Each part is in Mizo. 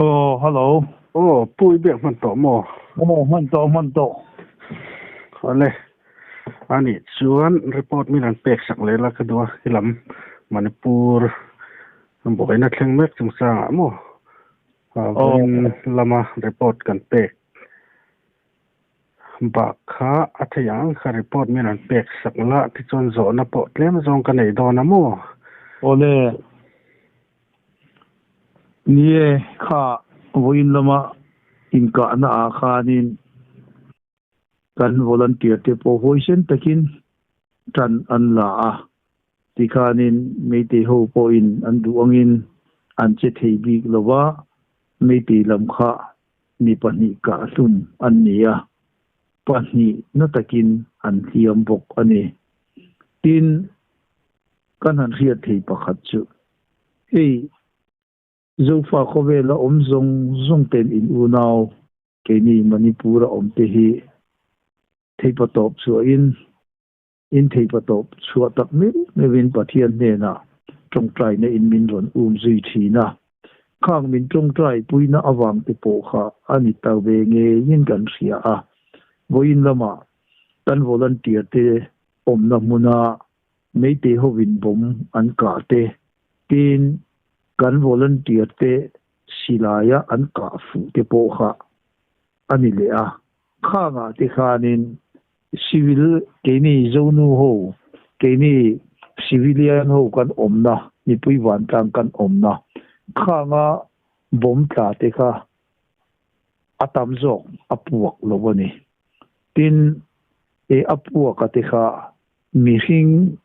Aw, hello. Aw, Pu i biak hman tawh maw? Aw, hman tawh, hman tawh. Awle, anih chuan report min an pek sak leh la ka duh a, he lam Manipur buaina thleng mek chungchangah maw? Vawiin lama report kan pek bak kha a thei ang kha report min an pek sak la tichuan zawhna pawh tlem zawng ka nei dawn a maw? Awle, Nie, kha vawiin lama inkahna ah khanin kan volunteer te pawh huaisen takin tan an la a, tikhanin Meitei ho pawhin an duh angin an che thei bik lo va, Meitei lam kha mi pahnih kahhlum an ni a, pahnih na takin an hliam bawk a ni. Tin, kan han hriat thei pakhat chu hei Zofa khawvela awm zawng zawng ten in unau keini Manipur a awm te hi theipa tawp chhuahin in theipa tawp chhuah tak meuh meuhin Pathian hnenah tawngtaina in min rawn um zui thin a, khang min tawngtai puina avang te pawh kha a ni ta ve ngeiin kan hria a, vawiin lamah kan volunteer te awmna hmuna Meitei hovin bomb an kah te, tin kan volunteer te silaia an kah fuh te pawh kha a ni leh a. Khangah te khanin civil keini Zonu ho, keini civilian ho kan awmna, mipui vantlang kan awmna khanga bomb tla te kha a tam zawk a puak lo a ni. Tin, e a puak a te kha Mihring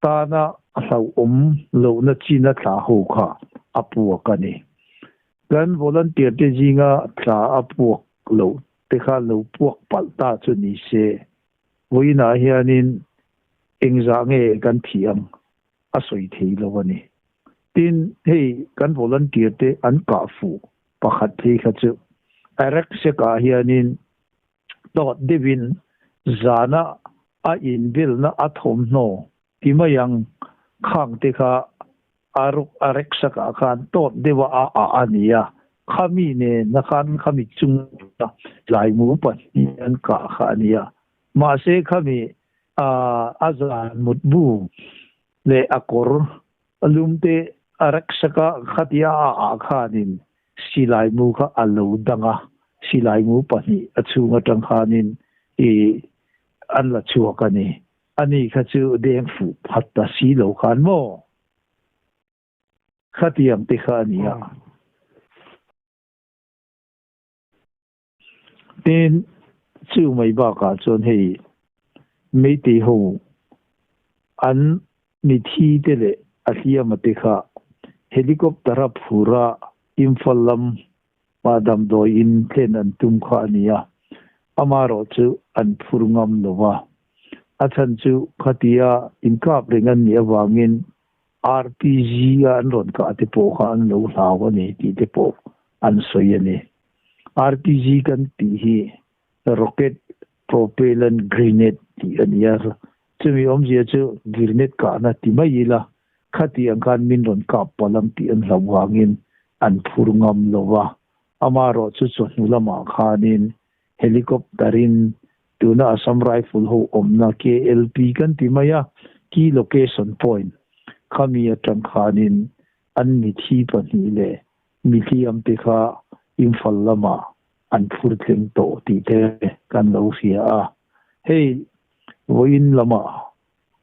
tana a hlauhawm lohna chin a tla ho kha a puak a ni. Kan volunteer te zinga tla a puak loh te kha lo puak palh ta chu ni se, vawiinah hianin engzah nge kan thih ang a sawi thei lo a ni. Tin, hei kan volunteer te an kah fuh pakhat phei kha chu Iraq-sek ah hianin Tawt deuhin zana a inbilna a thawmhnaw ti mai ang khang te kha a ruk a rek sak ah khan tawt deuha a ah a ni a, khami nena khan khami chung a tlaimu pahnih an kah kha a ni a. Mahse khami a zan mutbu leh a kawr a lum te a rek sak a, khatia a ah khanin silaimu kha a lo dang a, silaimu pahnih a chhung atang khanin i an la chhuak a ni. Ani kha chu deng fuh phat ta si lo khan maw? Khatiang te kha a ni a. Tin, chu mai bakah chuan hei Meitei ho an mithi te leh a hliama te kha helicopter a phur a Imphal lam ah damdawi in thlen an tum kha a ni a, amaherawh chu an phur ngam lo va. A chhan chu khatia inkap reng an nih avangin RPG a an rawn kah te pawh kha an lo hlau a ni tih te pawh an sawi a ni. RPG kan tih hi Rocket Propellant Grenade tih a ni a, chumi awmzia chu grenade kahna ti mai ila, khati ang khan min rawn kap palh ang tih an hlauh vangin an phur ngam lo va. Amaherawh chu chawhnu lamah khanin helicopter-in tuna Assam Rifle ho awmna KLP kan ti mai a, Key Location Point, khami atang khanin an mithi pahnih leh mihliam te kha Imphal lamah an phur thleng tawh tih te kan lo hria a. Hei vawiin lamah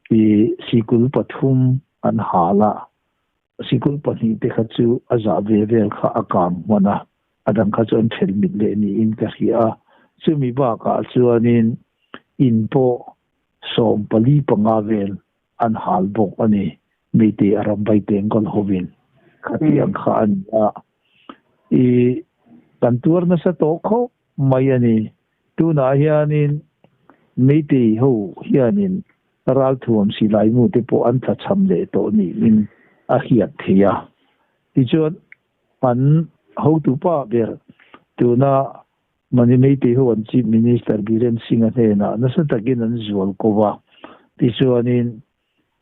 i sikul pathum an hal a, sikul pahnih te kha chu a zah ve vel kha a kang hman a, a dang kha chu an ṭhelh mit leh niin ka hria a. Chumi bakah chuanin in pawh 14 panga vel an hal bawk a ni. Meitei a ram vai teng kal hovin khatiang kha a ni a. I kan tuar nasa tawh khawp mai a ni. Tunah hianin Meitei ho hianin ralthuam silai mu te pawh an tlachham leh tawh niin a hriat theih a. Tichuan an hotupa ber tuna Mani Meitei ho an Chief Minister Biren Singh-a hnenah nasa takin an zual ko va. Tichuanin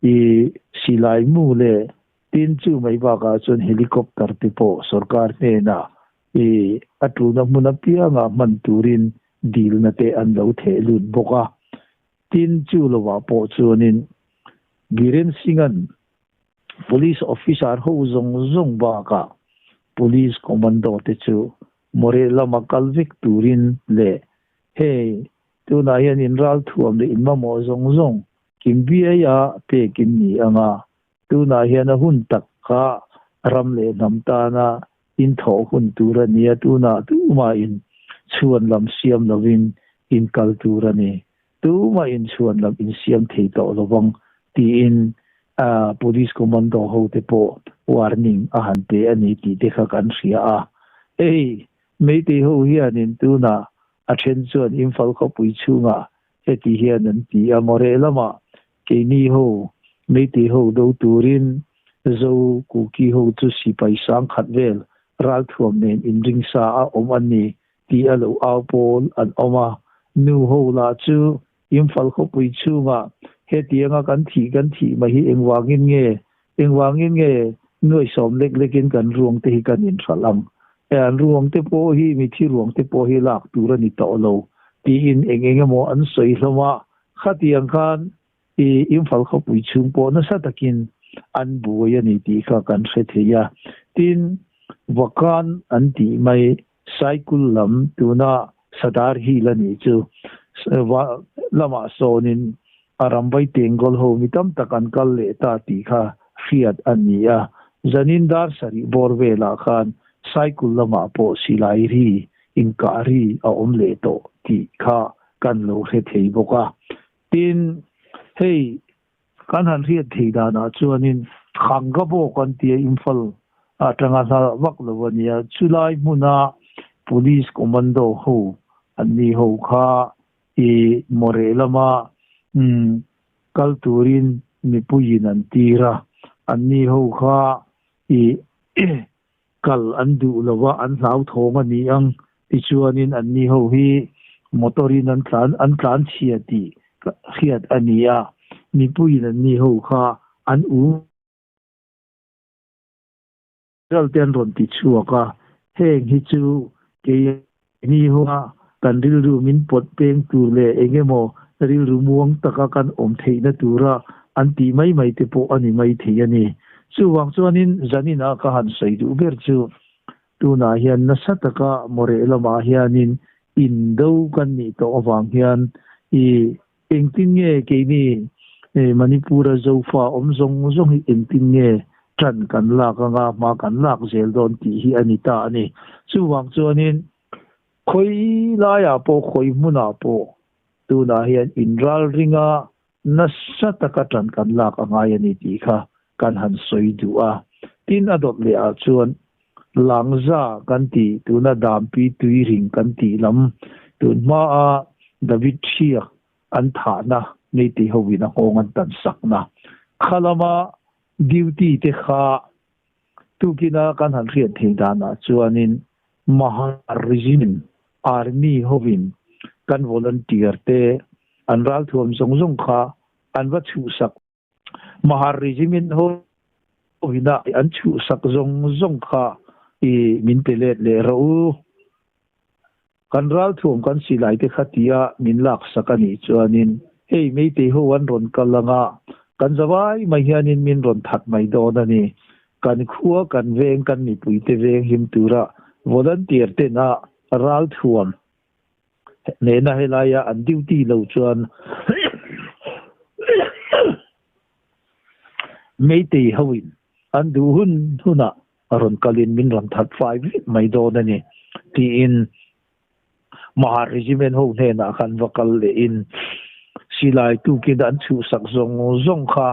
i silai mu leh tin chu mai bakah chuan helicopter te pawh sorkar hnenah I a tulna hmun apianga hman turin dilna te an lo theh lut bawk a. Tin, chu lovah pawh chuanin Biren Singh-a'n Police officer ho zawng zawng bakah Police commando te chu Moreh lama kal vek turin leh hei tunah hian in ralthuam leh in mamawh zawng zawng kim biaia pek in ni anga Tunah hian a hun tak kha ram leh hnam tana inthawh hun tur a ni a, tunah tumah in chhuan lam siam lovin in kal tur a ni. Tumah in chhuan lam in siam thei tawh lovang tiin Police Commando hote pawh warning a han pe a ni tih te kha kan hria a. Hei, Meitei ho hianin tunah a then chuan Imphal khawpui chhungah heti hian an ti a, Moreh lamah Keini ho, Meitei ho do turin Zo Kuki ho chu sipai sangkhat vel ralthuam nen inring sa a awm an ni tih a lo au pawl an awm a. Nu ho lah chu Imphal khawpui chhungah hetianga kan thih kan thih mai hi engvangin nge, engvangin nge nuaihsawm lek lekin kan ruang te hi kan inhralh ang? E an ruang te pawh hi mithi ruang te pawh hi lak tur a ni tawh lo tiin eng eng emaw an sawi hlawm a. Khatiang khan i Imphal khawpui chhung pawh nasa takin an buai a ni tih kha kan hre thei a. Tin, Vakan an tih mai Saikul lam tuna Sadar Hill a nih chu lamah sawnin a ramvai Tenggol ho mi tam tak an kal leh ta tih kha hriat a ni a. Zanin dar sarih bawr velah khan Saikul lamah pawh silai ri inkah ri a awm leh tawh tih kha kan lo hre thei bawk a. Tin, hei kan han hriat thei danah chuanin Khangabo kan tia Imphal atanga hla vak lo a nia, chulai hmuna Police Commando ho an ni ho kha i Moreh lama kal turin mipuiin an tir a, an ni ho kha i Kal an duh lo a, an hlauthawng a ni ang. Tichuanin anni ho hi motor-in an tlan an tlan chhia tih hriat a ni a, mipuiin anni ho kha an u ral te an rawn ti chhuak a, heng hi chu keini hoa kan rilru min pawt peng tur leh eng emaw rilru muang taka kan awm theihna tura an tih mai mai te pawh a ni mai thei a ni. Chuvang chuanin zaninah ka han sawi duh ber chu tunah hian nasa taka Moreh lamah hianin indo kan nih tawh avang hian i engtin nge keini Manipur-a Zofa awm zawng zawng hi engtin nge ṭan kan lak anga hma kan lak zel dawn tih hi a ni ta a ni. Chuvang chuanin Khawi laiah pawh, khawi hmunah pawh tunah hian inralringa nasa taka ṭan kan lak a ngai a ni tih kha kan han sawi duh a. Tin, a dawt lehah chuan Langza kan tih, tuna Dampi Tuiring kan tih lam, tun hmaa David Hriak an thahna Meitei hoin a nghawng an tan sakna kha lama duty te kha tukina kan han hriat theih danah chuanin Mahar regime army hovin kan volunteer te an ralthuam zawng zawng kha an va chhuhsak. Mahar regime hovina an chhuhsak zawng zawng kha i min pe let leh rawh u. Kan ralthuam kan silai te kha tia min laksak a nih chuanin hei Meitei ho an rawn kal anga kan zavai mai hianin min rawn that mai dawn a ni. Kan khua kan veng kan mipuite veng him tura volunteer tena ralthuam nena helaia an duty lo chuan Meitei hoin an duh hun hunah rawn kalin min rawn that fai vek mai dawn a ni tiin Mahar Regiment ho hnenah khan va kal lehin silai tukin an chhuhsak zawng zawng kha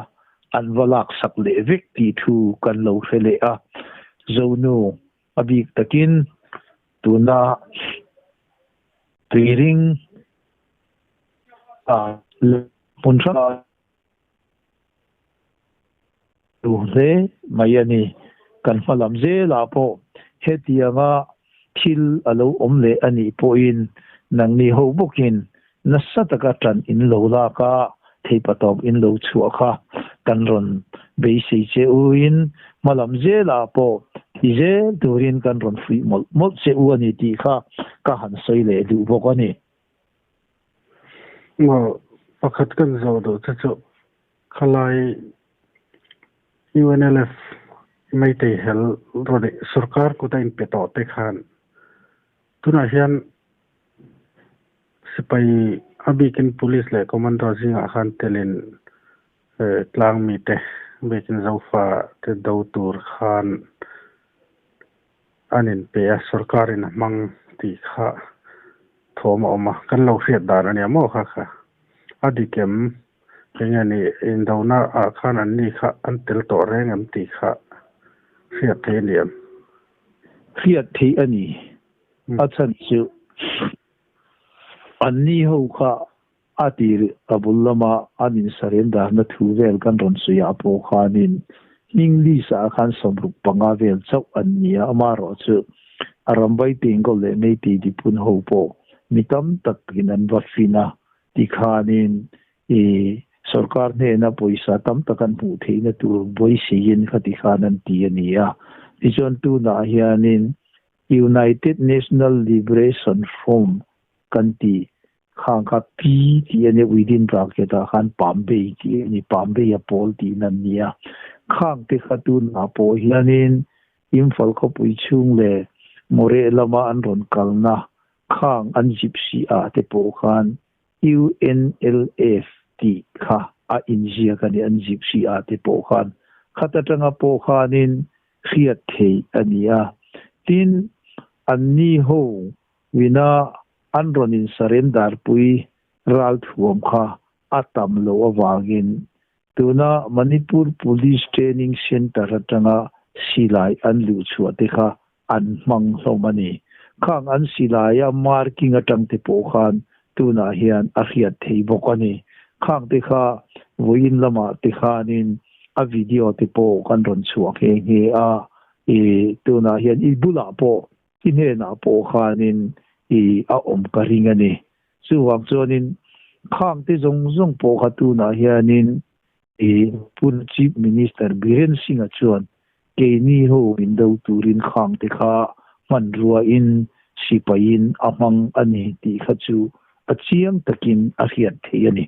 an va laksak leh vek tih thu kan lo hre leh a. Zonu a bik takin tuna tuiring a hmun hrang duh hle mai a ni. Kan hma lam zelah pawh hetianga thil a lo awm leh a nih pawhin nangni ho bawkin nasa taka ṭan in lo lak a, theipatawp in lo chhuah kha kan rawn beisei che uin hma lam zelah pawh. Ti zel turin kan rawn fuih mawlh mawlh che u a ni tih kha ka han sawi leh duh bawk a ni. Maw pakhat kan zawh duh che chu khalai UNLF Meitei hel rawn sorkar kut a inpe tawh te khan tunah hian sipai a bikin police leh commando zingah khan telin tlang mite bikin Zofa te do tur khan an inpe a, sorkarin a hmang tih kha thawm a awm a, kan lo hriat dan a nia maw kha kha a dik em? Enge ni indona ah khan an ni kha an tel tawh reng em tih kha hriat theih a ni em? Hriat theih a ni. A chhan chu an ni ho kha a tir a bul lama an insarender-na thu vel kan rawn sawi ah pawh khanin hming list ah khan 65 vel chauh an ni a, amaherawhchu a Rambai Bengal leh Meitei Dipun ho pawh mi tam takin an va fin a, Tikhanin i sorkar hnena pawisa tam tak an hmuh theihna tur buaiseiin kha tikhan an ti a ni a. Tichuan tunah hianin United National Liberation Front kan tih khang kha P tih a nia within bracket ah khan Pambei tih a ni, Pambei a pawl tihna an ni a. Khang te kha tunah pawh hianin Imphal khawpui chhung leh Moreh lama an rawn kalna Khang an gypsy ah te pawh khan UNLF tih kha a inziak a ni, an gypsy ah te pawh khan. Khat atanga pawh khanin hriat theih a ni a. Tin, anni ho wina an rawn in surrender pui ralthuam kha a tam loh avangin tuna Manipur Police Training Centre atanga silai an luhchhuah te kha an hmang hlawm a ni. Khang an silaia marking atang te pawh khan tunah hian a hriat thei bawk a ni. Khang te kha vawiin lamah te khanin a video te pawh kan rawn chhuah nghe nghe a, i tunah hian i bulah pawh i hnenah pawh khanin i a awm ka ring a ni. Chuvang chuanin khang te zawng zawng pawh kha tunah hianin i Pun Chief Minister Biren Singh-a chuan Keini ho min do turin khang te kha hmanruain sipaiin a hmang a ni tih kha chu a chiang takin a hriat theih a ni.